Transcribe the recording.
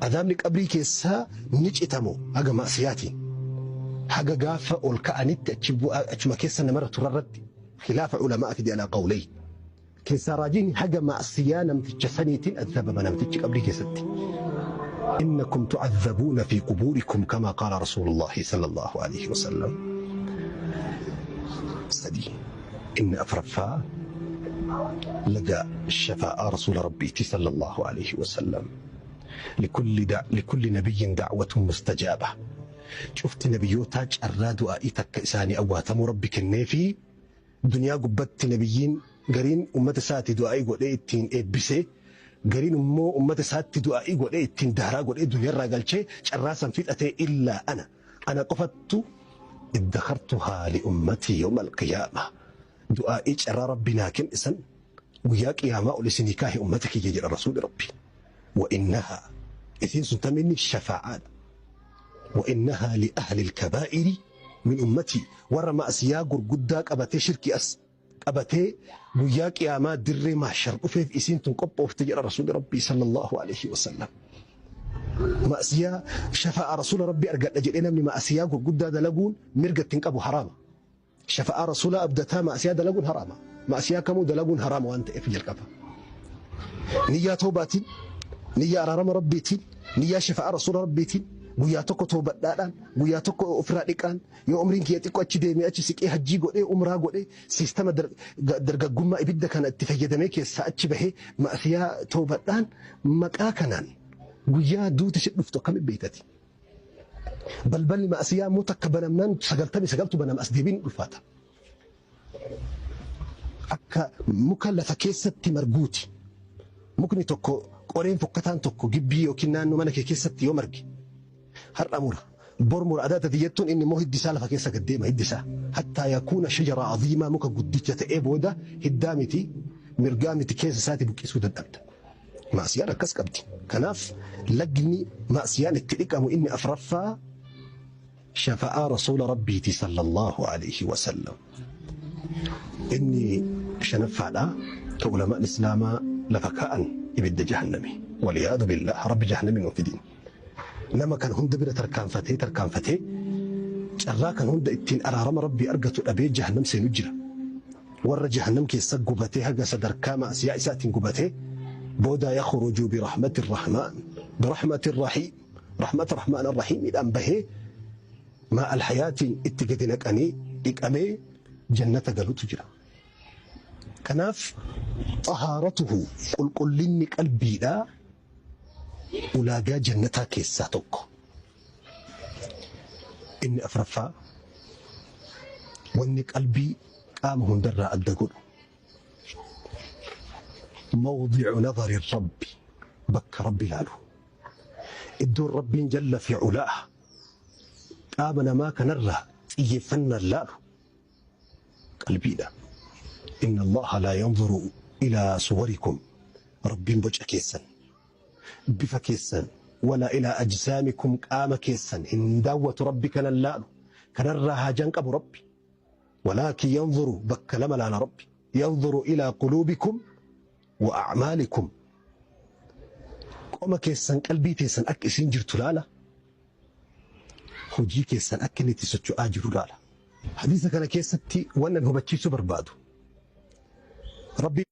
Azaabni qabrii keessaa ni citamu haga ma'siyaatiin. Haga gaafa ol ka'anitti achi bu'aa achuma keessa namarra turarratti khilaafa ulamaa fide alaa qawleyn. Keessaa raajiin haga ma'siyaa namticha saniitiin azabama namtichi qabrii keessatti. Innakum tu'azzabuuna fi qubuurikum kamaa qaala rasuulullaahi sallallahu alaihi wasallam. 3 Inni afraffaa laga shafaa'aa rasuula rabbiiti sallallahu alaihi wasallam. Likulli da- likulli nabiyyin da'watun mustajaaba. Cufti nabiyyootaa carraa du'aa'ii takka isaanii awwaatamuu rabbi kenneefi duniyaa gubbatti nabiyyiin gariin ummata isaati du'aa'ii godhee ittiin eebbisee gariin immoo ummata isaatti du'aa'ii godhee ittiin daaraa godhee duniyaarraa galchee carraa san fixatee illaa ana ana qofattu iddakhartuhaa li ummatii yawma alqiyaama du'aa'ii carraa rabbi naa kenne san guyyaa qiyaamaa ol isinii kaahe ummata kiyya jedha rasuuli rabbi. Wa innahaa isiin sun taminni shafaa'aadha. Wa innahaa li ahli alkabaa'iri min ummatii warra ma'asiyaa gurguddaa qabatee shirkii as qabatee guyyaa qiyaamaa dirree mahshar dhufeef isiin tun qophoofte jedha rasuuli rabbii sallallahu alaihi wasallam. Ma'asiyaa shafaa'a rasuula rabbii argadha jedhee namni ma'asiyaa gurguddaa dalaguun mirga ittiin qabu haraama. Shafa'aa Rasuulaa abdataa ma'asiyaa dalaguun haraama. Ma'asiyaa kamuu dalaguun haraama waan ta'eef jalqaba. Niyyaa toobaatiin, niyyaa araarama Rabbiitiin, niyyaa shafa'aa Rasuula Rabbiitiin guyyaa tokko toobadhaadhaan, guyyaa tokko ofirraa dhiqaan, yoo umriin kiyya xiqqoo achi deemee achi siqee hajjii godhee umraa godhee siistama dargaggummaa ibidda kana itti fayyadamee keessaa achi bahee ma'asiyaa toobadhaan maqaa kanaan guyyaa duuti si dhuftu akkamitti beektati? Balballi ma'asiyaa immoo takka banamnaan 99tu banama as deebiin ulfaata. Akka muka lafa keessatti marguuti. Mukni tokko qoreen fokkataan tokko gibbii yookiin naannoo mana kee keessatti yoo marge har'a mura bor mura adaa tati jettuun inni immoo hiddi isaa lafa keessa gad deema hiddi isaa. Hattaa yakuuna shajara aziimaa muka guddicha ta'ee booda hiddaa miti mirgaa miti keessa isaati buqqisuu dadhabda. Ma'siyaan akkas qabdi. Kanaaf lagni ma'siyaan itti dhiqamu inni afraffaa shafa'aa rasuula rabbiiti sallallahu alaihi wasallam. Inni shanaffaadha ka ulamaan islaamaa lafa kaa'an ibidda jahannami. Waliyaadu billah rabbi jahannami nuuf fidin. Nama kan hunda bira tarkaanfatee tarkaanfatee carraa kan hunda ittiin araarama rabbii argatu dhabee jahannam seenu jira. Warra jahannam keessa gubatee haga sadarkaa ma'asiyaa isaatiin gubatee booda yakhruju birahmati rahmaan birahmati rahiim rahmata rahmaan rahiimidhaan bahee maa alhayaatiin itti gadi naqanii dhiqamee jannata galutu jira. Kanaaf xahaaratuhu qulqullinni qalbiidhaa ulaagaa jannataa keessaa tokko. Inni afraffaa wanni qalbii qaama hundarraa adda godhu mawdi'u nadari rabbi bakka rabbi ilaalu iddoon rabbiin jalla fi culaa qaama namaa kanarraa xiyyeeffannaan laalu qalbiidha. Inna Allaha laa yanzuru ilaa suwarikum rabbiin boca keessan bifa keessan walaa ilaa ajsaamikum qaama keessan hin daawwatu rabbi kanan laalu kanarraa haajaan qabu rabbi walaakin yanzuru bakka lama laala rabbi yanzuru ilaa quluubikum wa a'maalikum qoma keessan qalbii teessan akka isin jirtu laala hojii keessan akka inni itti socho'aa jiru laala. Hadiisa kana keessatti wannan hubachiisuu barbaadu. Rabbiin